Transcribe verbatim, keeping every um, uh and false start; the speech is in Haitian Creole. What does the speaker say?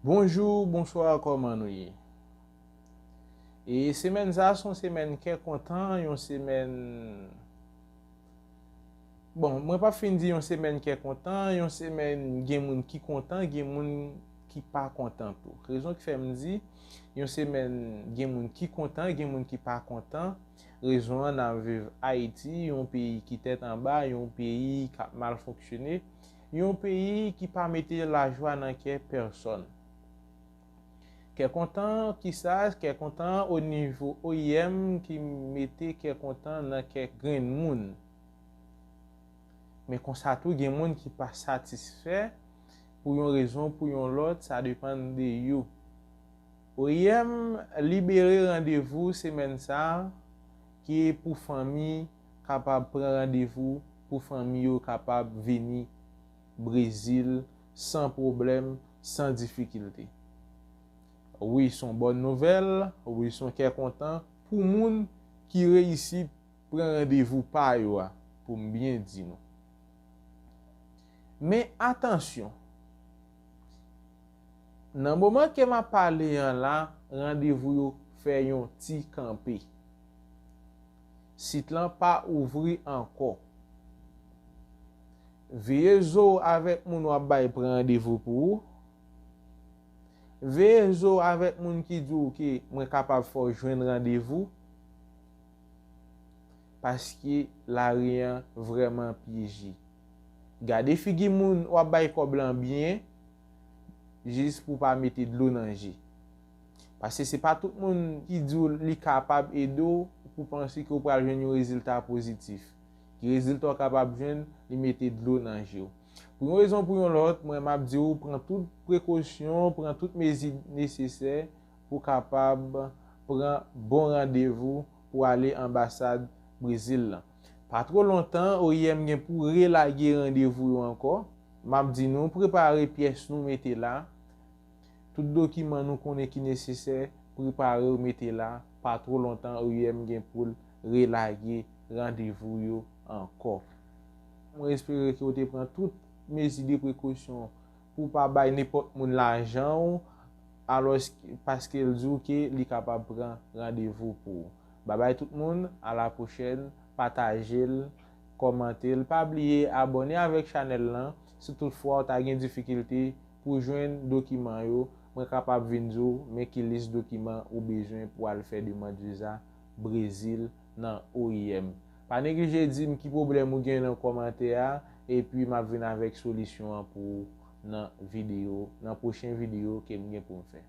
Bonjou, bonswa, kòman nou ye? E semèn sa a se yon semèn kè kontan, yon semèn, bon, mwen p ap fin di yon semèn kè kontan, yon semèn gen moun ki kontan, gen moun ki pa kontan tou. Rezon ki fè m di yon semèn gen moun ki kontan, gen moun ki pa kontan, rezon an n ap viv Ayiti, yon peyi ki tèt anba, yon peyi k ap mal fonksyone, yon peyi ki pa mete lajwa nan kè pèsòn. Kè kontan, kisa? Kè kontan o nivo O I M ki mete kè kontan nan kè grenn moun. Men konsa tou, gen moun ki pa satisfè pou yon rezon, pou yon lòt, sa depann de yo. O I M libere randevou semèn sa a, ki pou fanmi kapab pran randevou, pou fanmi yo kapab vini Brezil san pwoblèm, san difikilte. Wi, se yon bòn nouvèl, wi, se yon kè kontan pou moun ki reyisi pran randevou pa yo a, pou m byen di nou. Men atansyon, nan moman ke m ap pale an la, randevou yo fè yon ti kanpe. Sit lan pa ouvri ankò. Veye zo w avèk moun w ap bay pran randevou pou ou. Veye zo w avèk moun ki di w ke mwen kapab fè w jwenn randevou, paske lari an vrèman pyeje. Gade figi moun w ap bay kòb lan byen, jis pou w pa mete dlo nan je. Paske se pa tout moun ki di w li kapab ede w pou w panse ke w pral jwenn yon rezilta pozitif. Ki rezilta w kapab jwenn, li mete dlo nan je w. Pou yon rezon, pou yon lòt, mwen m ap di w pran tout prekosyon, pran tout mezi nesesè pou w kapab pran bon randevou pou w ale anbasad Brezil lan. Pa twò lontan, O I M gen pou relage randevou yo ankò. M ap di nou, prepare pyès nou mete la. Tout dokiman nou konnen ki nesesè, prepare yo mete la. Pa twò lontan, O I M gen pou l relage randevou yo ankò. Mwen espere ke w te pran tout mezi de prekosyon pou w pa bay nenpòt moun lajan w, alòs, paske l di w ke li kapab pran randevou pou ou. Babay tout moun, a la pwochèn, pataje l, kòmante l, pa bliye abòne avèk chanèl lan. Si toutfwa w ta gen difikilte pou jwenn dokiman yo, mwen kapab vin di w men ki lis dokiman ou bezwen pou al fè demann viza Brezil nan O I M. Pa neglije di m ki pwoblèm ou gen nan kòmantè a, epi m ap vin avèk solisyon an pou ou nan videyo, nan pwochen videyo ke m gen pou m fè.